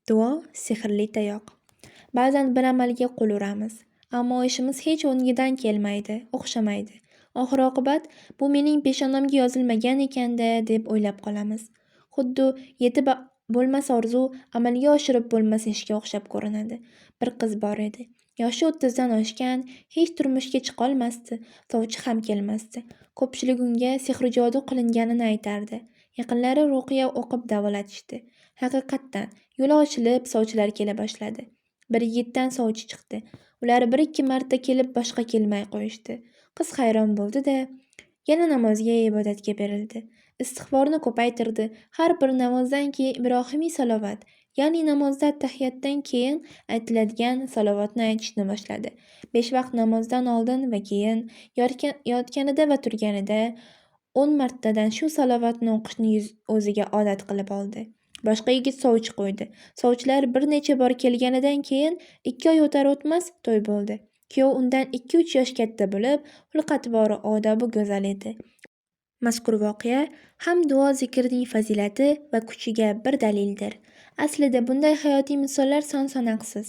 Duo sehrli tayoq. Ba'zan bir amalga qo'l uramiz, ammo ishimiz hech o'ngidan kelmaydi, o'xshamaydi. Oxir-oqibat bu mening peshonamga yozilmagan ekan-da, deb o'ylab qolamiz. Xuddi yetib bo'lmas orzu, amalga oshirib bo'lmas ishga o'xshab ko'rinadi. Bir qiz bor edi. Yoshi 30 dan oshgan, hech turmushga chiqolmasdi, sovchi ham kelmasdi. Ko'pchilik unga sehrjodu qilinganini aytardi. Yaqinlari ruqya o'qib davolatishdi. Haqiqatdan yo'li ochilib, sovchilar kela boshladi. Bir yigitdan sovchi chiqdi. Ular bir-ikki marta kelib boshqa kelmay qo'yishdi. Qiz hayron bo'ldi-da, yana namozga, ibodatga berildi. Istig'forni ko'paytirdi. Har bir namozdan keyin Ibrohimiy salovat, ya'ni namozda attahiyotdan keyin aytiladigan salovatni aytishni boshladi. 5 vaqt namozdan oldin va keyin, yotganida va turganida 10 martadan shu salovatni o'qishni o'ziga odat qilib oldi. Boshqa yigit sovchi qo'ydi. Sovchilar bir necha bor kelganidan keyin 2 oy o'tar-o'tmas to'y bo'ldi. Kuyov undan 2-3 yosh katta bo'lib, xulq-atvori, odobi go'zal edi. Mazkur voqea ham duo zikrning fazilati va kuchiga bir dalildir. Aslida bunday hayotiy misollar son-sanoqsiz.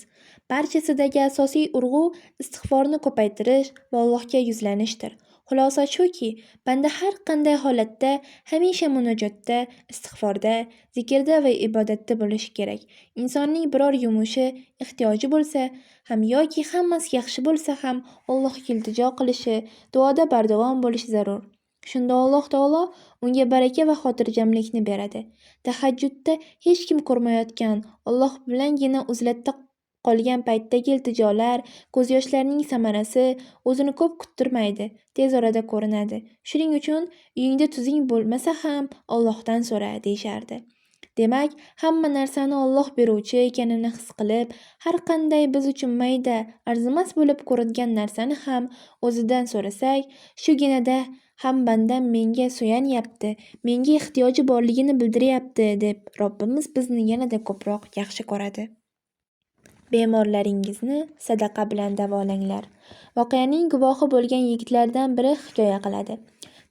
Barchasidagi asosiy urg'u istig'forni ko'paytirish va Allohga yuzlanishdir. Xulosa shuki, banda har qanday holatda hamisha munojotda, istig'forda, zikrda va ibodatda bo'lishi kerak. Insonning biror yumushi, ehtiyoji bo'lsa ham yoki hammasi yaxshi bo'lsa ham Allohga iltijo qilishi, duoda bardavom bo'lishi zarur. Shunda Alloh taolo unga baraka va xotirjamlikni beradi. Tahajjudda hech kim ko'rmayotgan, Alloh bilangina uzlatda qolgan paytdagi iltijolar, ko'z yoshlarining samarasi o'zini ko'p kuttirmaydi, tez orada ko'rinadi. Shuning uchun uyingda tuzing bo'lmasa ham Allohdan so'ra, deyishardi. Demak, hamma narsani Alloh beruvchi ekanini his qilib, har qanday biz uchun mayda, arzimas bo'lib ko'ringan narsani ham o'zidan so'rasak, shuginada ham bandam menga suyanyapti, menga ehtiyoji borligini bildiryapti, deb Robbimiz bizni yanada ko'proq yaxshi ko'radi. Bemorlaringizni sadaqa bilan davolanglar. Voqeaning guvohi bo'lgan yigitlardan biri hikoya qiladi.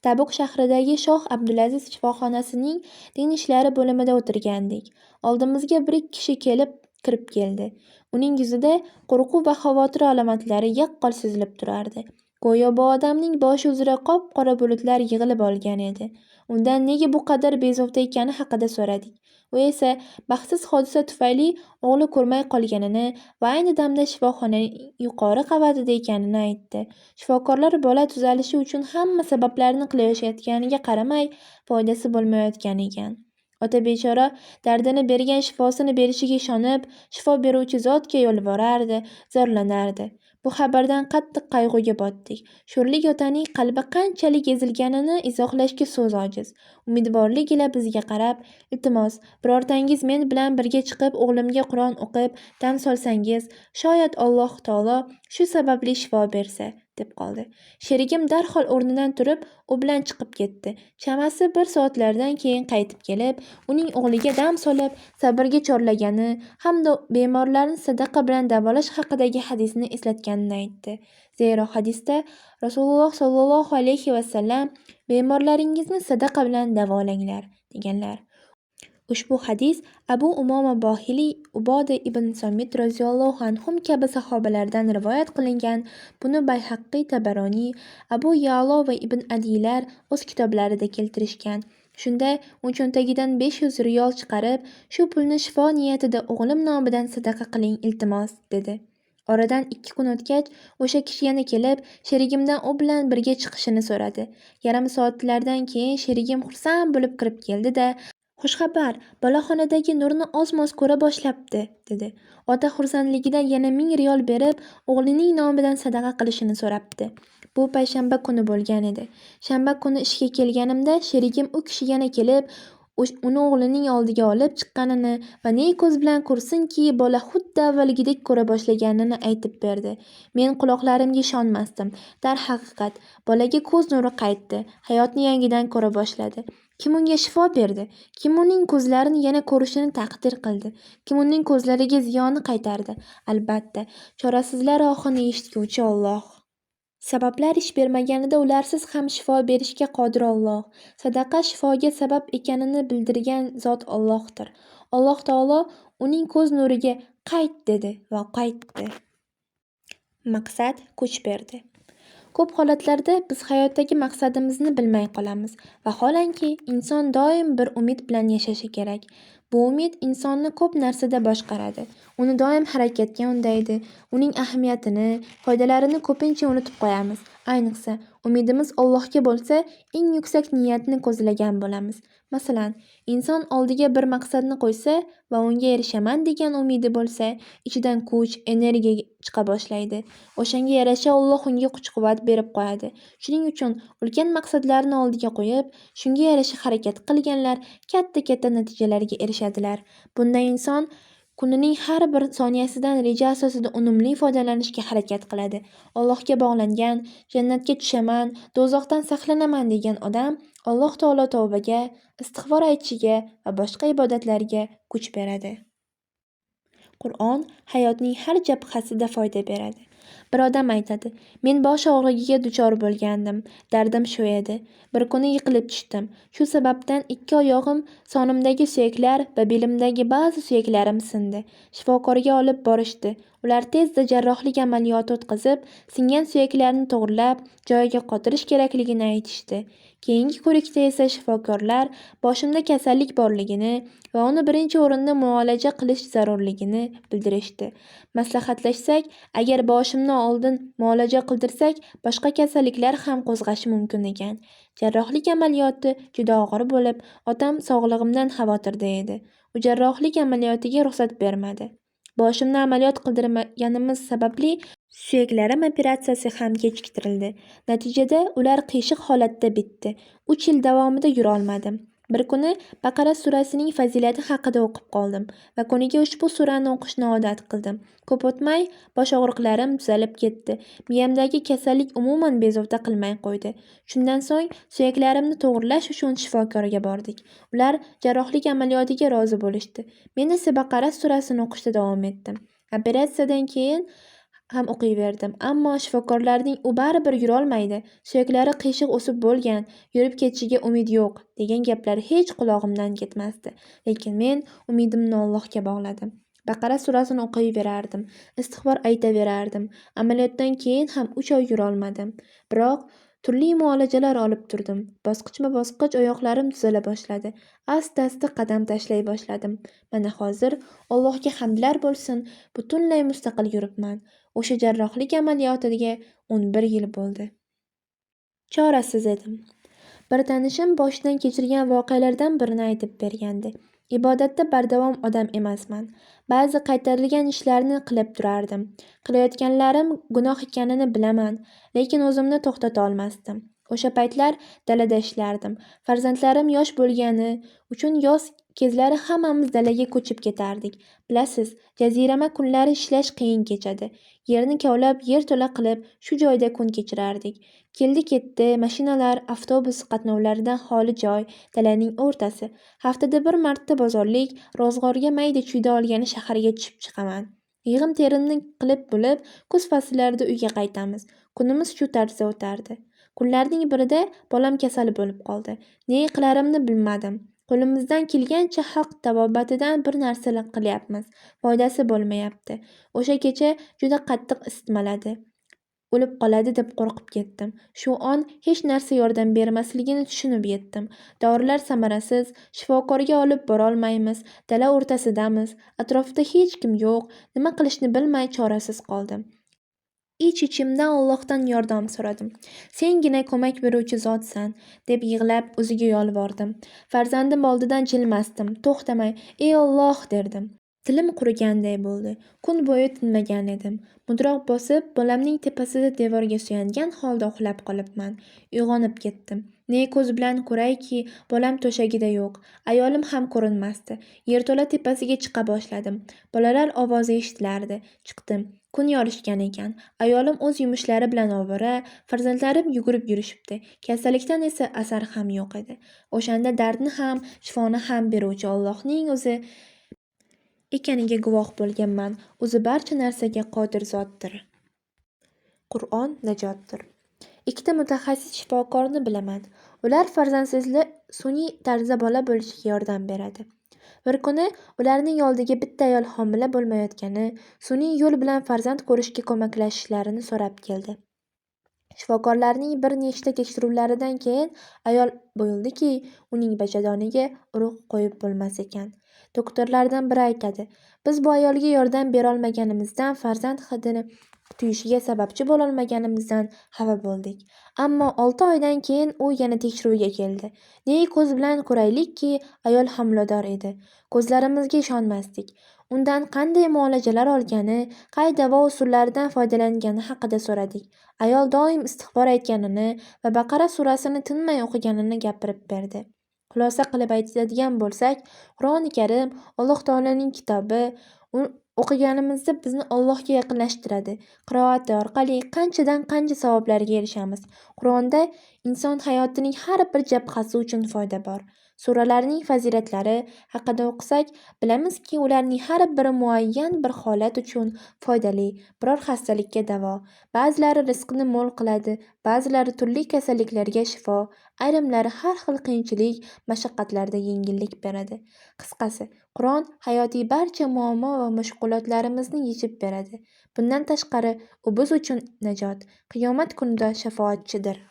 Tabuk shahridagi Shoh Abdulaziz shifoxonasining din ishlari bo'limida o'tirgandik. Oldimizga bir kishi kelib kirib keldi. Uning yuzida qo'rquv va xavotir alomatlari yaqqol sezilib turardi. Go'yo bu odamning boshi uzra qop-qora bulutlar yig'ilib olgan edi. Undan nega bu qadar bezovta ekani haqida so'radik. U esa baxtsiz hodisa tufayli o'g'li ko'rmay qolganini va ayni damda shifoxonaning yuqori qavatida ekanini aytdi. Shifokorlar bola tuzalishi uchun hamma sabablarni qilayotganiga qaramay, foydasi bo'lmayotgan ekan. Ota bechora dardini bergan shifosini berishiga ishonib, shifo beruvchi zotga yolvorardi, zorlanardi. Bu xabardan qattiq qayg'uga botdik. Sho'rlik otaning qalbi qanchalik ezilganini izohlashga so'z ojiz. Umidvorlik ila bizga qarab, iltimos, birortangiz men bilan birga chiqib o'g'limga Qur'on o'qib, dam solsangiz, shoyat Alloh taolo shu sababli shifo bersa, deb qoldi. Sherigim darhol o'rnidan turib, u bilan chiqib ketdi. Chamasi bir soatlardan keyin qaytib kelib, uning o'g'liga dam solib, sabrga chorlagani hamda bemorlarni sadaqa bilan davolash haqidagi hadisni eslatganini aytdi. Zero hadisda Rasululloh sollallohu alayhi vasallam bemorlaringizni sadaqa bilan davolanglar, deganlar. Ushbu hadis Abu Umoma Bohiliy, Uboda ibn Somit roziyallohu anhum kabi sahobalardan rivoyat qilingan. Buni Bayhaqqiy, Tabaroniy, Abu Ya'lo va Ibn Adiylar o'z kitoblarida keltirishgan. Shunda u cho'ntagidan 500 riyol chiqarib, shu pulni shifo niyatida o'g'lim nomidan sadaqa qiling, iltimos, dedi. Oradan 2 kun o'tgach, o'sha kishi yana kelib, sherigimdan u bilan birga chiqishini so'radi. Yarim soatlardan keyin sherigim xursand bo'lib kirib keldi-da, xushxabar, boloxonadagi nurni oz-moz ko'ra boshlabdi, dedi. Ota xursandligidan yana 1000 riyol berib, o'g'lining nomidan sadaqa qilishini so'rabdi. Bu payshanba kuni bo'lgan edi. Shanba kuni ishga kelganimda sherigim u kishi yana kelib, uni o'g'lining oldiga olib chiqqanini va ne ko'z bilan ko'rsinki, bola xuddi avvalgidek ko'ra boshlaganini aytib berdi. Men quloqlarimga ishonmasdim. Darhaqiqat, bolaga ko'z nuri qaytdi, hayotni yangidan ko'ra boshladi. Kim unga shifo berdi? Kim uning ko'zlarini yana ko'rishini taqdir qildi? Kim uning ko'zlariga ziyoni qaytardi? Albatta, chorasizlar ohini eshitguvchi Alloh. Sabablar ish bermaganida ularsiz ham shifo berishga qodir Alloh. Sadaqa shifoga sabab ekanini bildirgan zot Allohdir. Alloh taolo uning ko'z nuriga qayt dedi va qaytdi. Maqsad kuch berdi. Ko'p holatlarda biz hayotdagi maqsadimizni bilmay qolamiz. Vaholanki, inson doim bir umid bilan yashashi kerak. Bu umid insonni ko'p narsada boshqaradi. Uni doim harakatga undaydi. Uning ahamiyatini, foydalarini ko'pincha unutib qo'yamiz. Ayniqsa, umidimiz Allohga bo'lsa, eng yuksak niyatni ko'zlagan bo'lamiz. Masalan, inson oldiga bir maqsadni qo'ysa va unga erishaman degan umidi bo'lsa, ichidan kuch, energiya chiqa boshlaydi. O'shanga yarasha Alloh unga kuch-quvvat berib qo'yadi. Shuning uchun ulkan maqsadlarni oldiga qo'yib, shunga yarasha harakat qilganlar katta-katta natijalarga erishadilar. Bunday inson kunining har bir soniyasidan reja asosida unumli foydalanishga harakat qiladi. Allohga bog'langan, jannatga tushaman, do'zaxdan saqlanaman degan odam Alloh taolo tavbaga, istig'for aytishiga va boshqa ibodatlarga kuch beradi. Qur'on hayotning har jabhasida foyda beradi. Bir odam aytadi: "Men bosh og'rig'iga duchor bo'lgandim, dardim shu edi. Bir kuni yiqilib tushdim. Shu sababdan ikki oyog'im sonimdagi suyaklar va belimdagi ba'zi suyaklarim sindi. Shifokorga olib borishdi. Ular tezda jarrohlik amaliyoti o'tkazib, singan suyaklarni to'g'rilab, joyiga qotirish kerakligini aytishdi. Keyingi ko'rikda esa shifokorlar boshimda kasallik borligini va uni birinchi o'rinda muolaja qilish zarurligini bildirishdi. Maslahatlashsak, agar boshimni oldin muolaja qildirsak, boshqa kasalliklar ham qo'zg'ashi mumkin ekan. Jarrohlik amaliyoti juda og'ir bo'lib, otam sog'lig'imdan xavotirda edi. U jarrohlik amaliyotiga ruxsat bermadi. Boshimni amaliyot qildirganimiz sababli suyaklarim operatsiyasi ham kechiktirildi. Natijada ular qiyshiq holatda bitdi. 3 yil davomida yurolmadim. Bir kuni Baqara surasining fazilati haqida o'qib qoldim va kuniga ushbu surani o'qishni odat qildim. Ko'p o'tmay bosh og'riqlarim tuzalib ketdi. Miyamdagi kasallik umuman bezovta qilmay qo'ydi. Shundan so'ng suyaklarimni to'g'rilash uchun shifokorga bordik. Ular jarrohlik amaliyotiga rozi bo'lishdi. Men esa Baqara surasini o'qishda davom etdim. Operatsiyadan keyin ham o'qiyverdim. Ammo shifokorlarning u baribir yurolmaydi, suyaklari qiyshiq o'sib bo'lgan, yurib ketishiga umid yo'q degan gaplari hech qulog'imdan ketmasdi. Lekin men umidimni Allohga bog'ladim. Baqara surasini o'qiyverardim, istig'for aytaverardim. Amaliyotdan keyin ham 3 oy yurolmadim. Biroq turli muolajalar olib turdim. Bosqichma-bosqich oyoqlarim tuzala boshladi. Asta-asta qadam tashlay boshladim. Mana hozir Allohga hamdlar bo'lsin, butunlay mustaqil yuribman. O'sha jarrohlik amaliyotiga 11 yil bo'ldi. Chorasiz edim. Bir tanishim boshidan kechirgan voqealardan birini aytib bergandi. Ibodatda bardavom odam emasman. Ba'zi qaytarilgan ishlarni qilib turardim. Qilayotganlarim gunoh ekanini bilaman, lekin o'zimni to'xtata olmasdim. O'sha paytlar dalada ishlardim. Farzandlarim yosh bo'lgani uchun yoz kezlari hammamiz dalaga ko'chib ketardik. Bilasiz, jazirama kunlari ishlash qiyin kechadi. Yerni kovlab, yerto'la qilib, shu joyda kun kechirardik. Keldi-ketdi, mashinalar, avtobus qatnovlaridan xoli joy, dalaning o'rtasi. Haftada bir marta bozorlik, ro'zg'orga mayda-chuyda olgani shaharga tushib chiqaman. Yig'im-terimni qilib bo'lib, kuz fasllarida uyga qaytamiz. Kunimiz shu tarzda o'tardi. Kunlarning birida bolam kasal bo'lib qoldi. Ne qilarimni bilmadim. Qo'limizdan kelgancha xalq tabobatidan bir narsa qilyapmiz. Foydasi bo'lmayapti. O'sha kecha juda qattiq isitmaladi. O'lib qoladi deb qo'rqib ketdim. Shu on hech narsa yordam bermasligini tushunib yetdim. Dorilar samarasiz, shifokorga olib borolmaymiz, dala o'rtasidamiz, atrofda hech kim yo'q, nima qilishni bilmay chorasiz qoldim. Ich-ichimdan Allohdan yordam so'radim. Sengina ko'mak beruvchi zotsan, deb yig'lab o'ziga yolvordim. Farzandim oldidan jilmasdim, to'xtamay, "Ey Alloh" derdim. Tilim quriganday bo'ldi. Kun bo'yi tinmagan edim. Mudroq bosib, bolamning tepasida devorga suyangan holda uxlab qolibman. Uyg'onib ketdim. Ne ko'z bilan ko'rayki, bolam to'shagida yo'q. Ayolim ham ko'rinmasdi. Yerto'la tepasiga chiqa boshladim. Bolalar ovozi eshitilardi. Chiqdim. Kun yorishgan ekan. Ayolim o'z yumushlari bilan ovora, farzandlarim yugurib yurishibdi. Kasallikdan esa asar ham yo'q edi. O'shanda dardni ham, shifoni ham beruvchi Allohning o'zi ekaniga guvoh bo'lganman. O'zi barcha narsaga qodir zotdir. Qur'on najotdir. Ikkita mutaxassis shifokorni bilaman. Ular farzandsizli sun'iy tarzda bola bo'lishiga yordam beradi. Bir kuni ularning oldiga bitta ayol homila bo'lmayotgani, sun'iy yo'l bilan farzand ko'rishga ko'maklashishlarini so'rab keldi. Shifokorlarning bir nechta tekshiruvlaridan keyin ayol bildiki, uning bachadoniga urug' qo'yib bo'lmas ekan. Doktorlardan biri aytadi: "Biz bu ayolga yordam berolmaganimizdan, farzand hidini tuyishiga sababchi bo'lolmaganimizdan xafa bo'ldik. Ammo 6 oydan keyin u yana tekshiruvga keldi. Ne ko'z bilan ko'raylikki, ayol homilador edi. Ko'zlarimizga ishonmasdik. Undan qanday muolajalar olgani, qay davo usullaridan foydalangani haqida so'radik. Ayol doim istig'for aytganini va Baqara surasini tinmay o'qiganini gapirib berdi." Xulosa qilib aytadigan bo'lsak, Qur'oni Karim Alloh taoloning kitobi, o'qiganimizda bizni Allohga yaqinlashtiradi. Qiroati orqali qanchadan qancha savoblarga erishamiz. Qur'onda inson hayotining har bir jabhasi uchun foyda bor. Suralarning fazilatlari haqida o'qisak, bilamizki, ularning har biri muayyan bir holat uchun foydali, biror xastalikka davo. Ba'zilari rizqni mo'l qiladi, ba'zilari turli kasalliklarga shifo, ayrimlari har xil qiyinchilik, mashaqqatlarda yengillik beradi. Qisqasi, Qur'on hayotiy barcha muammo va mushkulotlarimizni yechib beradi. Bundan tashqari, u biz uchun najot, qiyomat kunida shafoatchidir.